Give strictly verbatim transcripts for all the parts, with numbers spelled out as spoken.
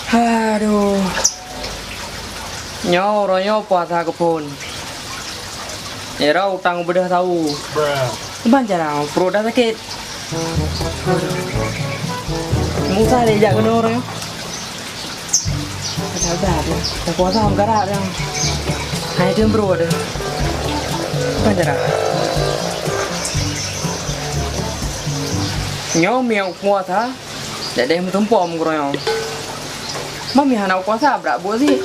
Aduh. Nyoe uroe nyoe puasa keuphon. Era utang beudôh sawo. Ban jarang, pruet dah sakét. Aduh. Musa lé jak keunoe uroe nyoe. Ada-ada dia. Dah puasa meugarak dia. Hai dia bro dia. Bukan cara. Nyoe miyueb puasa, dek deh meutumpom keuronyong. Mami hana puasa brak buet sih.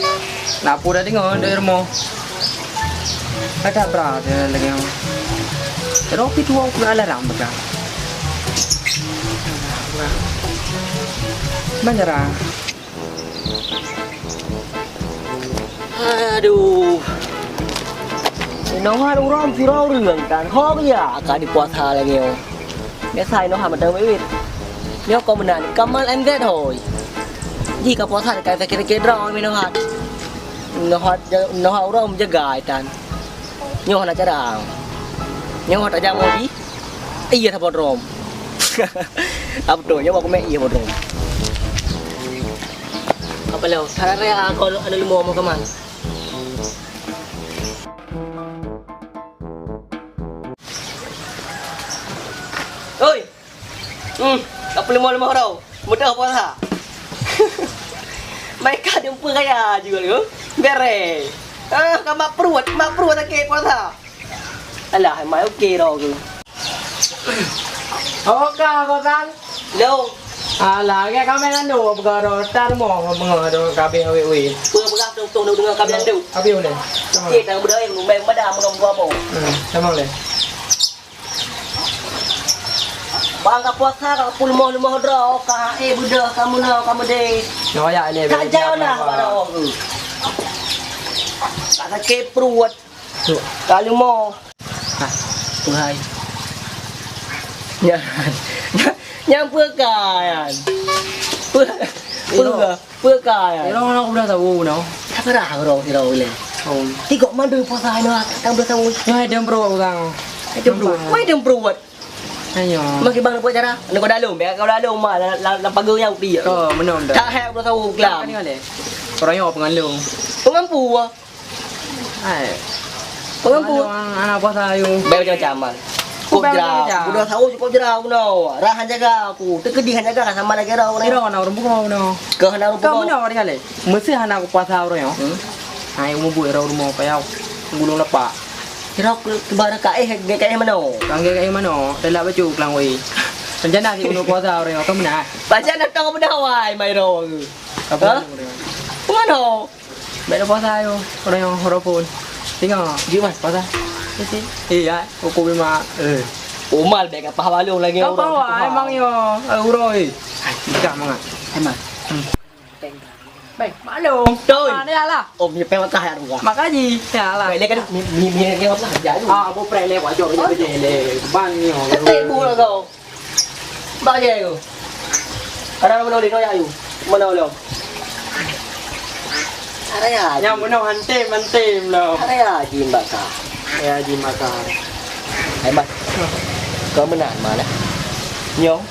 Nak pu dah dengar dari rumah. Ada bra dia lagi. Ropi tua pun alarm pegang. Banyak. Aduh. Inoe han uroe sidroe ureueng tan ho ya ka dipuasa lagèe nyoe. Biasa inoe han mantong wit-wit. Nyoe kok meunan kamal M Z hoi. Ji ka puasa ka sakét-sakét droe minoe hat. Inoe hat, inoe hat uroe meujaga tan. Nyoe hana carang. Nyoe hana tajak modi. Iya saboh drom. Apa tu? Nyoe aku mek iya saboh drom. Apa lo? Tarare aku anu limo mau keman. Oi. Hmm, tak perlu mau lima orang. Mudah puasa. Mereka jumpa kaya juga tu. Bere. Ah, ka mak pruet, mak pruet sakét puasa. Alah, mai okey roh tu. Oka, kau kan? Lo. Alah, kayak kami kan tu, perkara tar mo, pengaruh kabeh awet-awet. Peugah tu, tu, dengar kabeh tu. Kabeh boleh. Okey, tak berdaya, lumbai pada, menunggu apa? Hmm, sama boleh. Bang ka puasa ka peuleumah-leumah droe, ka eh beudôh, ka meunoe, ka meudeh. Nyoe ya ni. Ka jauh lah pada orang tu. Ka sakét pruet. Ka leumo. Ha, tu hai. Nyan, nyan peue ka nyan? Peue, peue ka? Peue ka nyan? Irong anak udah tahu noh. Tak pernah irong irong ileh. Oh. Tigok mandum puasa inoe, tak udah tahu. Nyoe dem pruet urang. Dem pruet. Mai dem pruet. Ayo. Maki bang pruet cara. Anu kau dalam, biar kau dalam mah lam pagar nyang pia. Oh, benar benar. Tak hai udah tahu kelam. Kan ni kali. Orang yang pengalung. Pengampu ah. Hai. Pengampu. Anak puasa ayu. Baik macam-macam. Kok jerau. Udah tahu cukup jerau no. Rahan jaga aku. Terkedih jaga sama lagi rau. Kira anak orang bukan no. Ke anak orang bukan. Kau mana orang kali? Mesti anak aku puasa orang yo. Hmm. Hai umur buat rau rumah payau. Gulung lepak. Kira aku kebar ka eh gek eh mano. Kang gek eh mano. Telak baju kelang wei. Rencana si gulung puasa orang yo. Kau mana? Baca nak tahu benda wai mai rau. Apa? Mana? Baik dah puasa ayo. Orang yang horor pun. Tengok. Jom, Mas. Puasa. Iya, aku memang. Eh. Umal baik apa balong lagi. Kau bawa emang yo. Eh, uroi. Hai, nikah mangat. Hai, Mas. Hmm. Baik, maklum. Betul. Ah, ni lah. Om ni payah makan ya, Tuan. Makasih. Ya lah. Baik, dia kan mi mi mi ni apa? Jalu. Ah, abu pray le wajok je je le. Bang ni. Ketik bu lah kau. Bak je ayu. Kadang mana boleh noyak ayu. Mana boleh. Ada ya. Yang mana hantem hantem lah. Ada ya jin bakar. Ya jin bakar. Hebat. Kau menang mana? Nyo.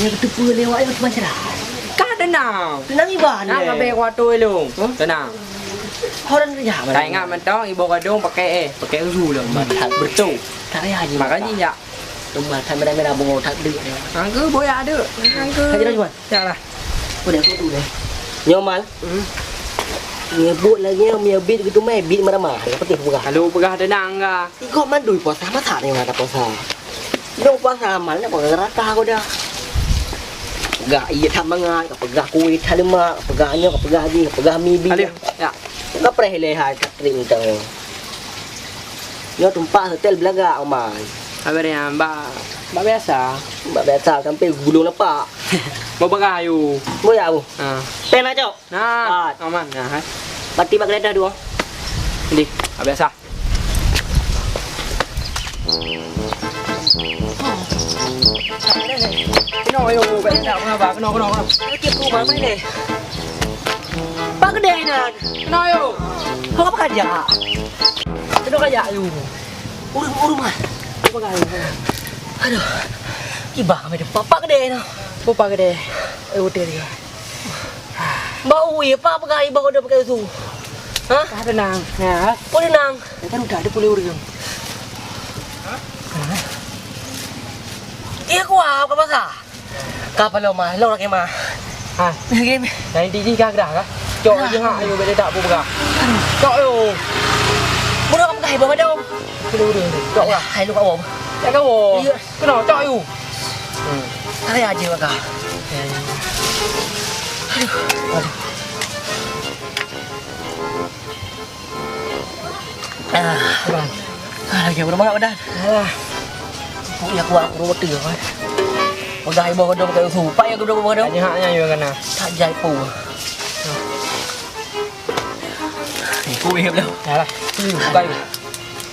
Ni betul pun lewat yang macam mana? Kah tenang. Tenang iban. Nak habis waktu lu. Tenang. Orang kerja mana? Tak ingat mentong ibu gadung pakai eh, pakai uzu lah. Betul. Tak ada haji. Makanya ya. Tumbal, kamera-mera bungong that duit. Angka boya ada. Angka. Haji Rajwan. Ya lah. Udah aku tu deh. Nyomal. Hmm. Nyebut lagi yang menyebit gitu meh bit meramah. Apa tu pegang? Lalu pegang tenang ka. Ikut mandui puasa masa ni mata puasa. Nyoe puasa amal nak pegang rata aku dah. Pegang iya tak mangat, pegang kuih tak lemak, pegang nyoe, pegang haji, pegang mi bi. Aduh, ya. Pegang preh leha tak kering tau. Nyoe tumpah hotel Belaga, Oman. Habéh nyan, bak, bak biasa. Bak biasa, sampai gulung lepak. Mau bagah ayu. Mau ya, Bu? Ha. Pen aja. Nah, Pat. Aman. Nah, hai. Pati bak geledah dua. Di, bak biasa. Keunoe, ayo, bèk tak mengapa. Keunoe, keunoe, keunoe. Lagi perubahan mana ni? Pak Gede nan. Keunoe, ayo. Kau apa kerja? Keunoe kerja, ayo. Urung, urung, ah. Apa kerja? Aduh. Kiban kami depan Pak Gede nan. Apa Pak Gede? Eh, hotel dia. Bau ye, apa peugah iba keu dom pakai su? Hah? Ka teunang. Ya. Peue teunang? Ya kan udah ada pulih ureueng. Iya kuah ka pasar. Ka paloh mah, lok lagi mah. Ha. Lagi. Nah, inti jih ka gerah ka. Cok aja ha, ayo beda tak peugah. Cok ayo. Murah kamu dah iba madam. Pulih ureueng. Cok lah. Hai lu kau. Ya kau. Iya. Keunoe, cok ayu. Hmm. Ada aja maka. Aduh. Aduh. Ah. Bang. Ah, lagi berapa nak badan? Alah. Pokoknya aku aku roti ya, kan. Udah ibu kedua pakai usu. Pak ya kedua pakai kedua. Hanya haknya ya kena. Tak jai pun. Aku ingat dah. Alah. Hmm, bukan.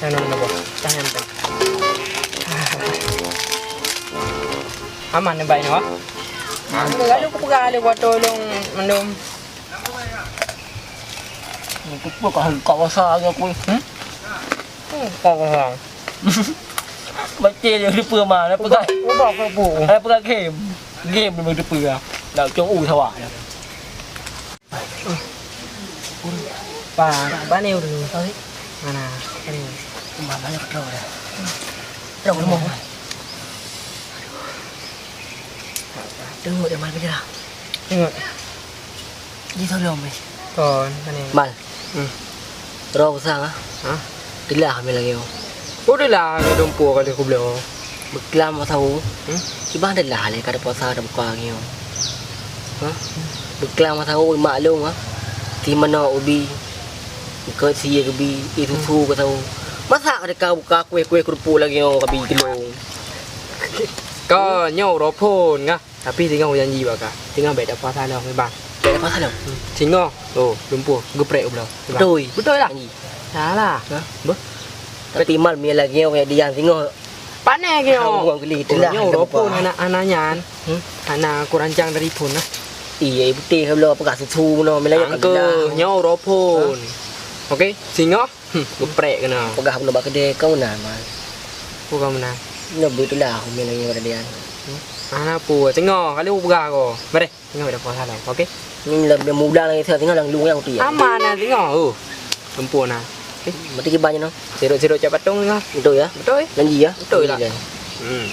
Yang mana, Bos? Tanya minta. Aman ni baik ni, Bos? Lalu aku pegang ada buat tolong mandum. Aku pun kau kau rasa aku. Hmm? Hmm, kau rasa. Baca je lupa mah. Apa kau? Ubah kau bu. Apa kau game? Game memang lupa lah. Nak cong u sawah. Pa, ba ni ureueng. Mana? Mana? Mana? Mana? Mana? Mana? Mana? Tengok dia Mal kerja. Tengok. Di tolong meh. Kon, mana? Mal. Hmm. Roh usang ah. Ha? Dilah kami lagi. Oh, dilah kami dumpu kali kublo. Beuklam masa u. Hmm? Kiban adalah lé kada puasa kada buka ngieu. Hah? Beuklam masa u maklum ah. Ti manok ubi. Ke sie gebi, i susu ke tahu. Masa kada ka buka kueh-kueh kerupuk lagi nyoe kabi gelong. Ka nyoe uroe phon ngah. Tapi singoh janji bak ka. Singoh bèk dak puasa lom, Bang. Bèk dak puasa lom? Hmm. Singoh. Oh, lumpuh, geuprek u bloe. Beutôi. Beutôi lah. Janji. Salah. Hah? Beuh. Tapi mal mi lagi nyoe kayak dia singoh. Pane ke nyoe? Hang geli telah. Nyoe uroe phon anak-anak nyan. Hmm? Hana kurancang dari phon lah. Iya, beutôi bloe apa ka susu meunoe, meulayang ka gelah. Angke, nyoe uroe phon. Hah? Oke, singoh. Hmm, geuprek keunoe. Peugah bunoe bak keudè kau na, Man. Peue kau meunan? Nyoe beutôi lah, aku meunan nyoe pada dia. Hmm? Hana peue, singoh, kali peugah kau. Mari. Tengok dah puasa dah, oke? Ni lebih muda lagi, saya tengok dalam luar yang tu ya. Aman lah tengok. Oh. Sempurna. Oke. Berarti kiban je noh. Sirok-sirok cap patung tengok. Betul ya? Betul. Janji ya? Betul lah. Janji. Hmm.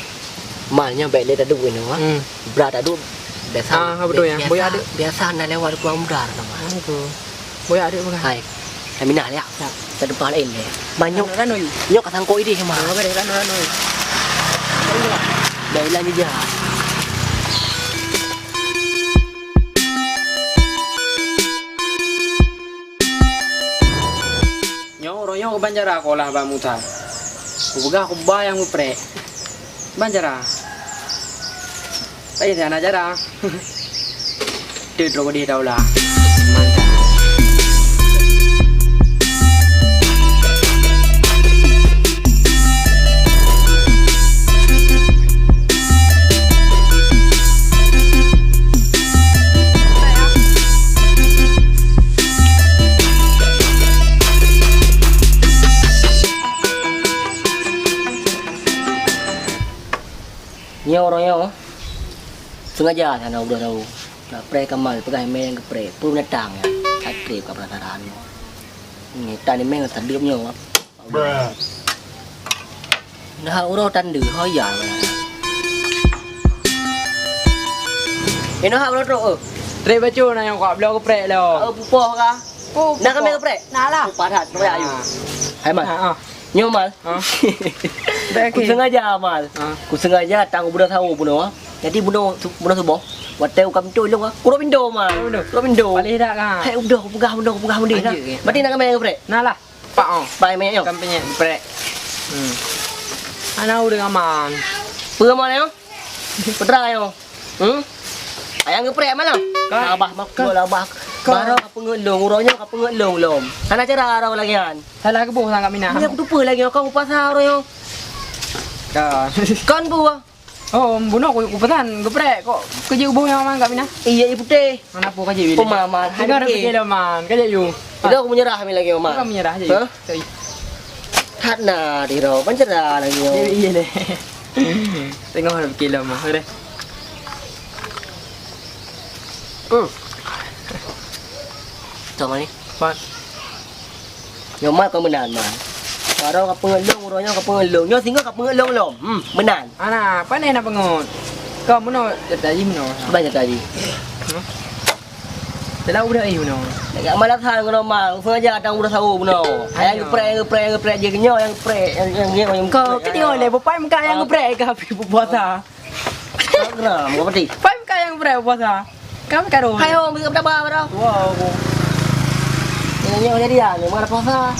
Malnya baik dia tak duit noh. Hmm. Berat tak duit. Biasa. Ah, betul ya. Biasa, boya ada. Biasa nak lewat kurang muda nama. Itu. Boya ada bukan? Hai. Aminah ya. Ya. Ke depan lain deh. Banyak. Kan, kan, oi. Nyok kasangkok idih mah. Oh, kan, kan, kan, oi. Dah hilang jejak. Nyoe uroe nyoe keuban cara kolah bak Musa. Kupeugah kuba nyang muprek. Ban cara. Ai, hana cara. Teuh droe keudeh taulah. Mantap. Nyoe uroe nyoe, sengaja hana udah tahu. Nak preh kamal, peugah email nyang geupreh. Peue binatang nyan? Ka treb ka penasaran. Nyoe tan email sadeup nyoe. Nah, uroe tande, ho ya. Inoe hak uroe trok, eh. Treb bacut na nyang kuat bloe geuprek lom. Oh, pupoh ka? Pupoh. Nah, kami geuprek? Nah lah. Pupoh padat, geuprek ayu. Hai, Mal. Ha, ha. Nyoe, Mal. Ha? Kusengaja, Mal. Ha? Kusengaja tang ubeudôh sawo bunoe, ah. Jadi bunoe su-, bunoe suboh, watèe u kampung ilong, ah. Kurok pintoe, Mal. Kurok pintoe. Kurok pintoe. Paléh dak, ka? Hai, udah, kupeugah bunoe, kupeugah mudeh, nah. Anjir, ya. Berarti nak kami geuprek? Nah lah. Pak, oh. Pak, minyak nyoe. Kan penyet prek. Hmm. Ana ureueng aman. Peue aman nyoe? Putra nyoe. Hmm? Ayang geuprek aman lah. Ka. Abah mak ka. Abah. Ka. Barang ka peungeut lôn, uroe nyoe ka peungeut lôn lom. Hana cara uroe lagèe nyan. Salah geuboh sangat minah. Minyak kutupeue lagèe nyoe, ka upasa uroe nyoe. Kon bu. Oh, bunoe ku, ku pesan, geprek. Kok keujeut boh nyang man kat Mina? Iya, iya putéh. Mana po keujeut bila? Oh, man, man. Dengar pikir lom, man. Keujeut you. Itu aku menyerah mi lagi, man. Kau menyerah je. Hah? Sorry. That na di ro, pancera lagi, yo. Iya, iya deh. Tengok ada pikir lom, man. Deh. Hmm. Tengok ni. Pat. Nyoe mal kon meunan, mal. Baroe ka peungeut lôn, uroe nyoe ka peungeut lôn. Nyoe singoh ka peungeut lôn lom. Hmm, meunan. Ana, pane na peungeut? Kau meunoe, jata jih meunoe. Ban jata jih. Hah? Telah udah ih meunoe. Dak malasan keunoe mal. Sengaja datang udah sawo meunoe. Ayang geprek, ayang geprek, ayang geprek je nyoe, ayang geprek, ayang, ayang, ayang, ayang. Kau keudéh lé, bupai muka ayang geprek ka habis puasa. Gram, kau peti. Pai muka ayang geprek puasa. Kami karo. Hai, Om, bisa berapa, bro? Wow, aku. Ini yang jadi ya, ni mana puasa?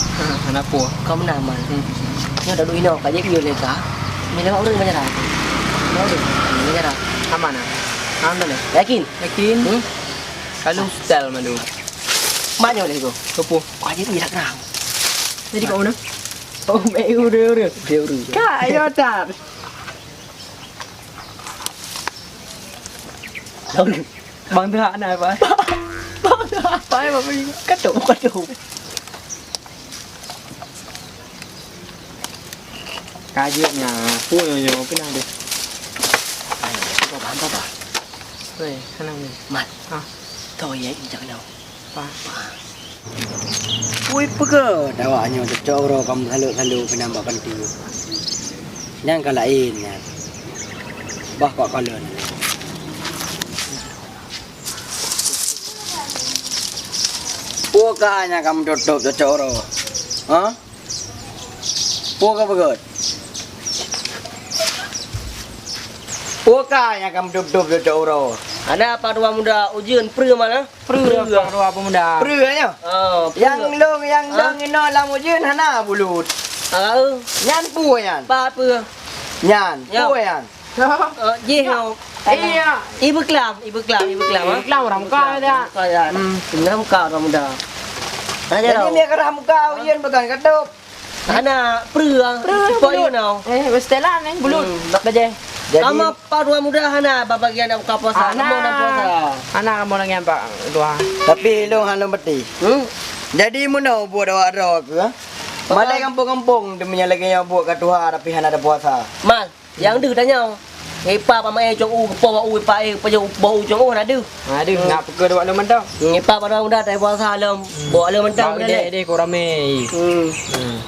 Kenapa? Kau menang, man. Hmm. Nyoe dak duek inoe, ka jeuet keu lé ka. Ni lewat ureueng banyak dah. Lewat ureueng. Banyak dah. Aman ah. Aman dah. Yakin? Yakin. Hmm? Kalau style malu. Mak nyoe lé tu. Kepu. Ka jeuet keu lé ka. Jadi kau mana? Oh, eh, udah, udah. Udah, udah. Kak, ayo tar. Bang tu hak nak apa? Bang tu hak apa, eh, Bang Beli? Kacau, kacau. Kajian nya, aku yang, yang apa nak dia? Ayo, kita bahan apa? Weh, sana ni. Mat. Ah. Kau ya, injak kau. Pah. Pui peugah awak nyoe cocok uroe ka meusalok-salok keunan bak panti. Nyang ka laén nyan. Bah kok kalon. Peue ka nyang ka meututôp cocok uroe? Ha? Peue ka beugöt? Peue ka nyang ka meutôp-tôp cocok uroe? Hana apa dua muda ujeuen peue mana? Peue, peue. Apa dua pemuda? Peue nyoe? Oh, peue. Nyang lông, nyang lông inoe lam ujeuen hana bulut. Ah. Nyan peue nyan? Apa peue? Nyan, peue nyan? Oh, jih nyoe. Iya. Ibu kelam, ibu kelam, ibu kelam, ha? Ibu kelam orang muka dia. Muka dia. Hmm. Orang muka orang muda. Jadi dia kerah muka ujeuen bukan ketup. Hana, peue ah. Peue, peue. Eh, setelan eh, bulut. Hmm. Bajai. Jadi kamoe pak dua muda hana bagian nak buka puasa. Hana. Kamoe nak puasa. Hana kamoe lagi pak dua. Tapi lôn hana beti. Hmm? Jadi meunoe buet awak droe keu? Malai kampung-kampung demi nyang lagèe nyoe buet ka tuha tapi hana ada puasa. Mal. Nyang deuh tanyoe. Ipa pamae cong u, po u ipa e, po u cong u na deuh. Na deuh, nak peugah dua lom mantong. Ipa pada muda tai puasa lom. Buat lom mantong deh. Deh, deh, ku ramé. Hmm.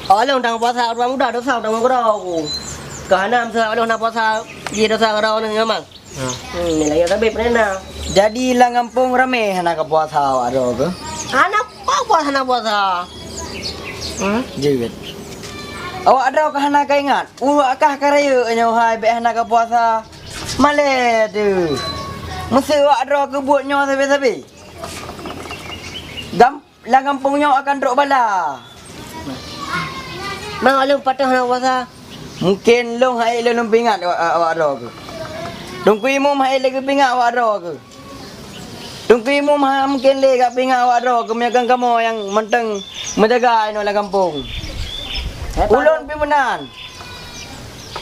Awak lom tang puasa dua muda dosa tang gura ku. Keuhana masa awak lom na puasa, ye dosa gura nyoe memang. Hmm, ni lagi tapi pernah. Jadi lam gampông ramé hana ka puasa awak droe keu? Hana puasa, hana puasa. Hmm? Jeuet. Awak droe ka hana ka ingat. Uroe kah ka rayeuk nyoe hai bèk hana ka puasa. Malèe teuh. Meuseu awak droe keu buet nyoe sabe-sabe. Gam-, lam gampông nyoe akan trok bala. Mang aleuh patah hana puasa. Mungken lôn hai lôn peuingat awak, awak droe keu. Teungku Imum hai lé geupeuingat awak droe keu. Teungku Imum ha mungken lé gak peuingat awak droe keu meunyoe kon kamoe nyang mantong meujaga inoe lam gampông. Hai, Pak. Ulôn pih meunan.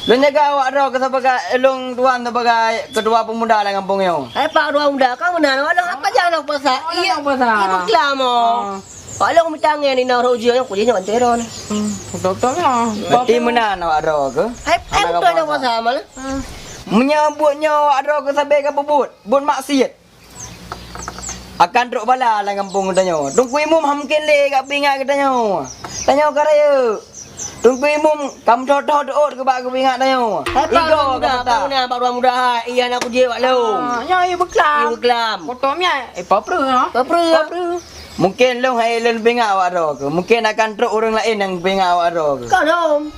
Lôn jaga awak droe keu sabagai lôn tuan sabagai keutua peumuda lam gampông nyoe. Hai, Pak Ketua Muda, ka meunan awak lôn apa jak na puasa? Awak lôn puasa. Iya, beuklam oh. Ah. Awak lôn mita angén inoe rot ujeuen, ku jih nyoe bantai droe. Hmm, beutôi-beutôi lah. Berarti meunan awak droe keu? Hai, hai beutôi na puasa malah. Hmm. Meunyoe buet nyoe awak droe keu sabe ka peubuet, buet maksiet. Akan trok bala lam gampông geutanyoe. Teungku Imum ha mungken lé gak peuingat geutanyoe. Tanyoe ka rayeuk. Teungku Imum ka meuthot-thot deuôt keu bak geupeuingat tanyoe. Hai, Pak Ketua Muda, Pak Ketua Muda, hai, iya na kujeuet bak lôn. Ah, nyoe, iya beuklam. Iya beuklam. Kotor miai. Eh, papreu, ha? Papreu. Papreu. Mungken lôn hai lôn peuingat awak droe keu. Mungken akan trok ureueng laén nyang peuingat awak droe keu. Ka lom.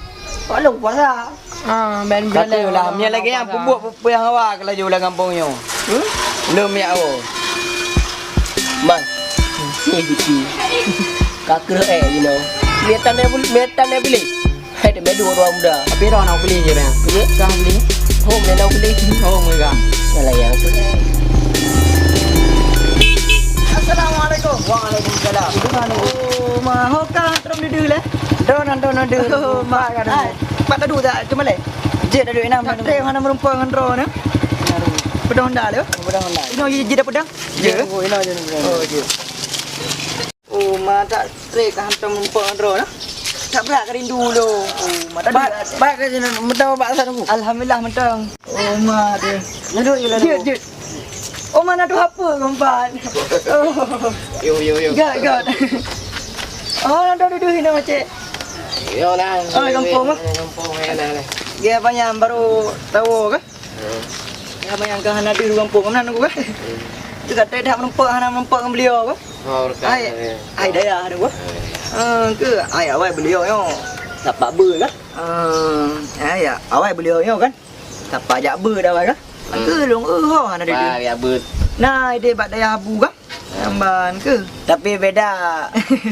Awak lôn puasa. Ah, ben ka keuh lah. Meunyoe lagèe nyan peubuet peue nyang hawa keu laju lam gampông nyoe. Hmm? Lôn miak woe. Man. Ni Guci. Ka keuh eh, you know. Miet tandai bul-, miet tandai bilih. Hai, demi dua orang muda. Tapi dah nak beli je dah. Ya? Kah beli? Home dia nak beli. Home ke kah? Salah yang tu. Assalamualaikum. Waalaikumsalam. Oh, ma, ho kah terus duduk lah. Don, don, don, don. Oh, mak kan. Hai, Pak Tadu tak cuma leh. Cek dah duek enam. Tak trép hana meureumpok ngon droeneuh. Peudong Honda lé. Peudong Honda. Inoe jih, jih dah peudong? Jih. Oh, inoe jih. Oh, jih. Oh, ma tak trép ka hantom meureumpok ngon droeneuh. Tak brat ka rindu lôn. Oh, ma tak. Ba, ba ka jih meuteumé bak sana, Bu. Alhamdulillah meuteumé. Oh, ma deh. Jeuet, jeuet. Oh, ma na tuha peue, Kompan? Oh. Yo, yo, yo. Gat, gat. Oh, na tuha dudoe hinoe, Cek. Yo lah. Oh, gampông, ah. Gampông, ya lah, lah. Dia apa yang baru tahu kah? Hmm. Dia apa yang kah hana di gampông, mana nunggu kah? Hmm. Tu kata dah meureumpok, hana meureumpok ngon beliau kah? Oh, rekan. Ai, ya. Ai daya ada kah? Hmm. Ah, ke ai awai beliau nyoe. Dapat beu kah? Ah, ai ya, awai beliau nyoe kan? Sapa jak beuet awai kah? Hmm. Ke lôn, eh, ho hana duduk. Bah, jak beuet. Nah, ideh bak dayah Abu kah? Hmm. Jamban ke? Tapi beda.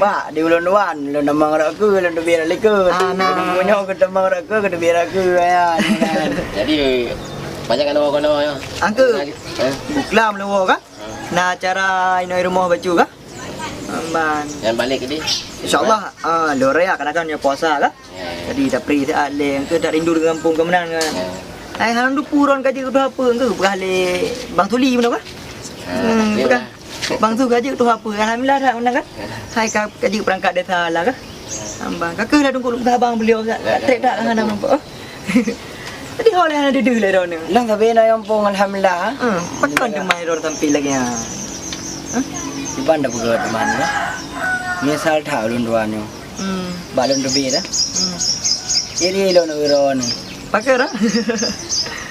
Bak di ulôn wan, lôn tamong rot keue, lôn teubiet rot likot. Ah, nah. Lôn nyoe keu tamong rot keue, keu teubiet rot keue, ya, kan. Jadi, banyak kan orang kono, ya? Angke. Eh? Buklam lôn woe kah? Hmm. Nah, acara inoe rumoh bacut kah? Amban. Nyan balek keudeh. Insya Allah, ah, lôn raya kadang-kadang nyoe puasa kah? Ya, ya. Jadi, tapi saat lé, engke tak rindu dengan gampông keumenan kan? Ya. Hai, hana dupu ron ka jeuet keu tuha peue, engke peugah lé Bang Suli meunoe kah? Ya, hmm, ya. Peugah. Bang Su ka jeuet keu tuha peue. Alhamdulillah, dah meunan kan? Ya. Hai, ka, ka jeuet peurangkat desa lah kah? Ya. Amban. Ka keuh dah tunggu peugah abang beliau, ya, tak ya, trép dak ya, hana nampak. Jadi, ho lé hana deuh lé droeneuh. Lôn sabe na gampông, alhamdulillah. Hmm, pakon teuma droeneuh sampai lagèe nyan? Hah? Kiban dah peugah teuma, ya? Meunyeusal that ulôn dua nyoe. Hmm. Bak lôn teubiet, ya? Hmm. Jadi, lôn uroe nyoe. Pakon, ah?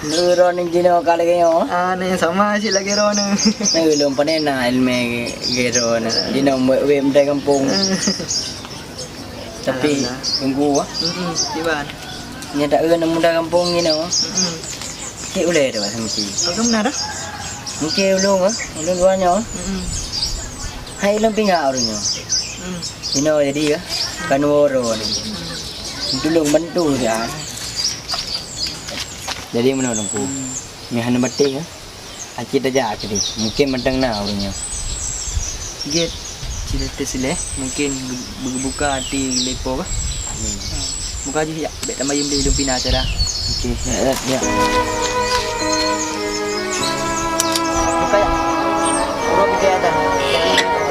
Uroe nyoe jinoe ka lagèe nyoe. Ah, nyoe sama cit lagèe droeneuh. Nyoe lôn pane na ileumèe lagèe droeneuh. Jinoe wék-wék meutai gampông. Hmm. Tapi, alhamdulillah. Tunggu, ah. Mm-mm, kiban. Nyan dak keuneuk muda gampông nyoe. Mm-mm. Keu ulèe tu, Bang Sangki. Apa meunan dah? Mungkin ulôn, ah. Ulôn dua nyoe. Mm-mm. Hai ulôn pinga ureueng nyoe. Mm. Inoe jadi, ah. Kan woro ni. Mm. Tulông bantu dia. Jadi, meunoe Teungku. Mm. Nyoe hana maté, ah. Aci tajak keudeh, mungkin mantong na ureueng nyoe. Gét, cit tes ilèe, mungkin geu-, geubuka até lé Po kah? Amin. Ha, buka jih yak, bèk tamayeuem lé lôn pina acara. Oke, ya, ya, ya. Buka yak. Ureueng pike ata.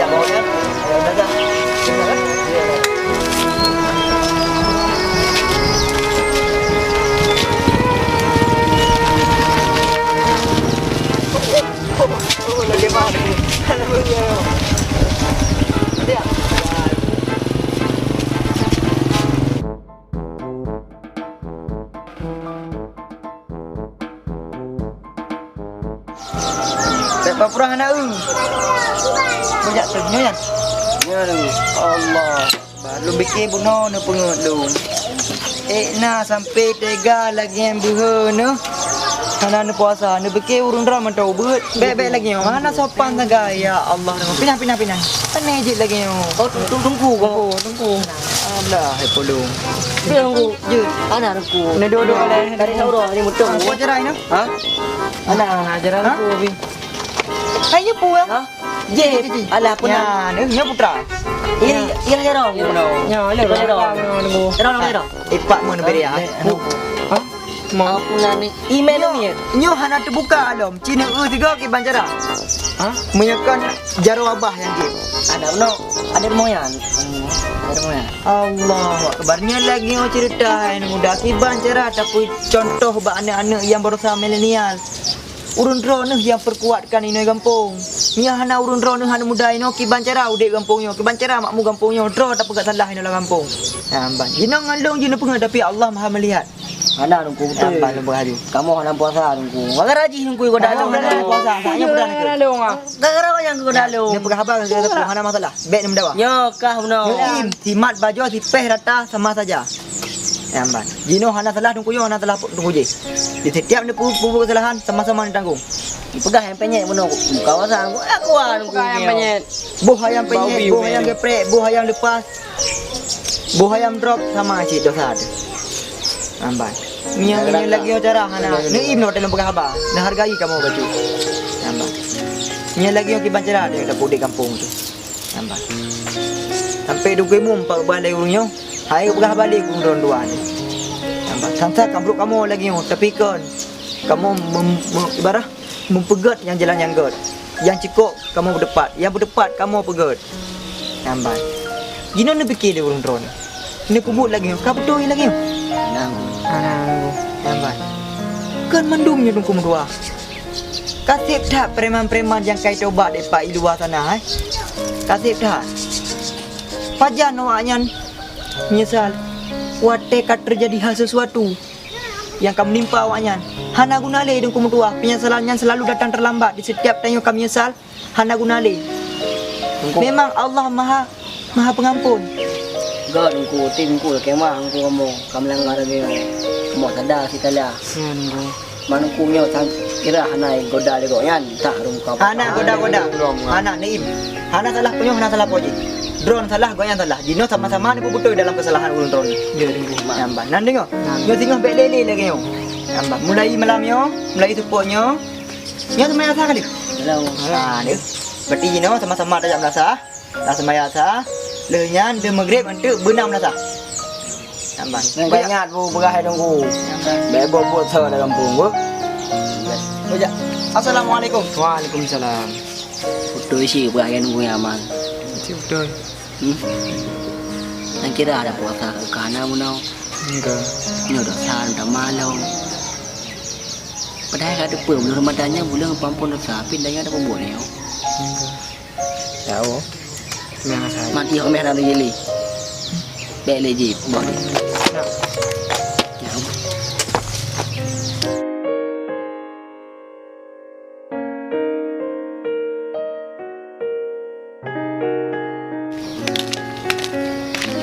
Jak bawa kan? Ayo, dah, dah. Terima kasih. Iya, iya. Bèk pura-pura hana eu. Bajak tu, nyoe nyan. Nyoe tu. Allah. Bah, lôn pike bunoe neupeungeut lôn. Eh, na sampai tega lagèe beuhe neuh. Hana neupuasa, neupike ureueng droe mantong ubeuet. Bèk-bèk lagèe nyoe. Hana sopan sagai, ya Allah. Pinah, pinah, pinah. Pane jeuet lagèe nyoe. Oh, tu, tu, Teungku, oh, Teungku. Alah, hai polong. Teungku. Jeuet. Ana Teungku. Neuduek-duek lé. Dari saurah ni mutung. Ah, kau cerai, no? Ha? Ana. Ah, cerai aku, Bi. Hai, nyoe peue? Ha? Jih. Alah, peue na? Nyan, eh, nyoe putra. Iya, iya, iya, dong. Iya, dong. Ya, ya, dong. Dong, dong, dong. Ipak mun beri ya. Ha? Mau. Aku na ni. Email ni. Nyoe hana teubuka lom. Cina eu tiga kiban cara. Ha? Meunyoe kon jaroe abah nyang jih. Ada no. Ada moyan. Ada moyan. Allahu Akbar. Nyan lagèe nyoe cerita, hai muda, kiban cara, tapi contoh bak aneuk-aneuk nyang barosa milenial. Ureueng droeneuh nyang peukuatkan inoe gampông. Meunyoe hana ureueng droeneuh aneuk muda inoe, kiban cara udép gampông nyoe, kiban cara makmu gampông nyoe, droe tapeugah salah inoe lam gampông. Nah, ban. Jinoe ngon lôn jinoe peungeut, tapi Allah Maha Melihat. Hana Teungku beutôi. Tambah lôn beuhaju. Kamoe hana puasa Teungku. Gara jih Teungku keu dalam. Hana puasa. Hana puasa. Hana lôn ah. Gara-gara nyang keu dalam. Nyoe peugah haba gara-gara Teungku hana masalah. Bèk neumeudawa. Nyoe kah bunoe. Nyoe im, simat bajoe sipèh rata sama saja. Nyang ban. Jinoe hana salah Teungku, nyoe hana salah Teungku jih. Di setiap neupeubuet kesalahan sama-sama neutanggong. Peugah nyang penyet bunoe. Kawasan aku, aku ah Teungku. Peugah nyang penyet. Boh ayam penyet, boh ayam geprek, boh ayam lepas. Boh ayam drop sama cit dosa tu. Namban. Nyoe, nyoe lagèe cara hana. Neu im lôn dalam peugah haba. Neuhargai kamoe bacut. Namban. Nyoe lagèe kiban cara dia dapat di gampông tu. Namban. Sampai dugui mum pak ban lé ureueng nyoe. Hai peugah haba lé ureueng dua ni. Thansa ka brok kamoe lagèe nyoe, tapi kon kamoe mem-, mem-, ibarat meupeugèt nyang jalan nyang gèt. Nyang cukôp kamoe beuteupat, nyang beuteupat kamoe peugèt. Nyan ban. Jinoe neupike di ureueng droeneuh. Neupeubuet lagèe nyoe, ka beutôi lagèe nyoe. Nang. Nang. Nyan ban. Kon mandum nyoe Teungku meutuah. Ka sép that preman-preman nyang ka jitobat di pat i luwa sana, hai. Ka sép that. Pajan awaknyan meunyeusal watèe ka teujadi hal sesuatu nyang ka meunimpa awaknyan. Hana guna lé Teungku meutuah, peunyesalan nyan seulalu datang teulambat di setiap tanyoe ka meunyeusal, hana guna lé. Teungku. Memang Allah Maha, Maha Pengampun. Gèt Teungku, Teungku lakèe meu'ah Teungku kamoe ka meulanggar lagèe nyoe. Kamoe sada sikala. Nyan, Teungku. Meu'ah Teungku nyoe sang kira hana goda lé gobnyan, tah rhueng ka. Hana goda-goda. Hana, Naim. Hana salah peunyoe, hana salah po jih. Droeneuh salah, gobnyan salah. Jinoe sama-sama neupeubeutôi dalam keusalahan ureueng droeneuh. Ya, Teungku. Nyan ban. Nyan deungö. Nyan. Nyoe singoh bèk lé-lé lagèe nyoe. Nyan ban. Mulai malam nyoe, mulai seupôt nyoe. Nyoe seumayang asar ka deuh? Belum. Ha, deuh. Berarti jinoe sama-sama tajak meulasah. Dah seumayang asar. Lheueh nyan, lheueh maghrib, eunteuk beunang meulasah. Nyan ban. Nyan ka ingat bu, peugah hai Teungku. Nyan ban. Bèk buet-buet soe lam gampông bu. Bujak. Assalamualaikum. Waalaikumsalam. Beutôi cit peugah hai Teungku nyan, Man. Cit beutôi. Hmm. Nyang kira ada puasa ka hana meunoe. Enggak. Nyoe dosa lam malong. Padahai ka teupeu buleuen Ramadan nyan buleuen peuampôn dosa, tapi dah nyan ada peubuet nyoe. Enggak. Tahu. Memang salah. Mati kok meh nak jadi. Bèk lé jih, boh. Nak. Ya Allah.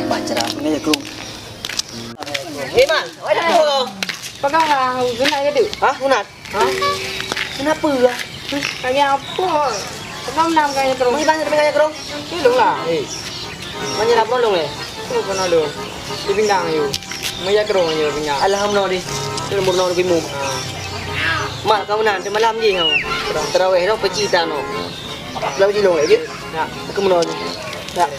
Baca apa ni, Kru? Hei, Man, awak dah tua kau. Pegang lah, sunat ke tu? Hah, sunat? Ha? Kenapa lah? Kaya apa? Pegang enam kaya kerong. Mari banyak dengan kaya kerong. Tolonglah. Hei. Banyak lah penolong eh. Apa penolong? Di pinggang you. Maya kerong aja pinggang. Alhamdulillah. Itu nomor nol ribu. Ha. Mak, kau nak, semalam je kau. Terawih tu, peci tak no. Lalu jilong lagi. Nak. Aku menol. Nak. Nak.